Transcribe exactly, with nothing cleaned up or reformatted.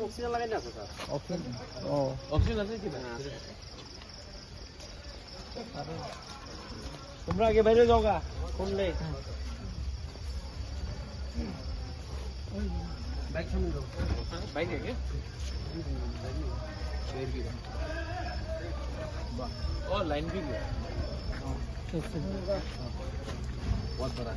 Oxygen lagai na, sir. Oxygen. Oh. Oxygen lagai na. তোমরা আগে বাইরে যাও গা। কোন নেই? বাইক সামনে যাও। বাইক আগে? ও, লাইন বি। बहुत बड़ा।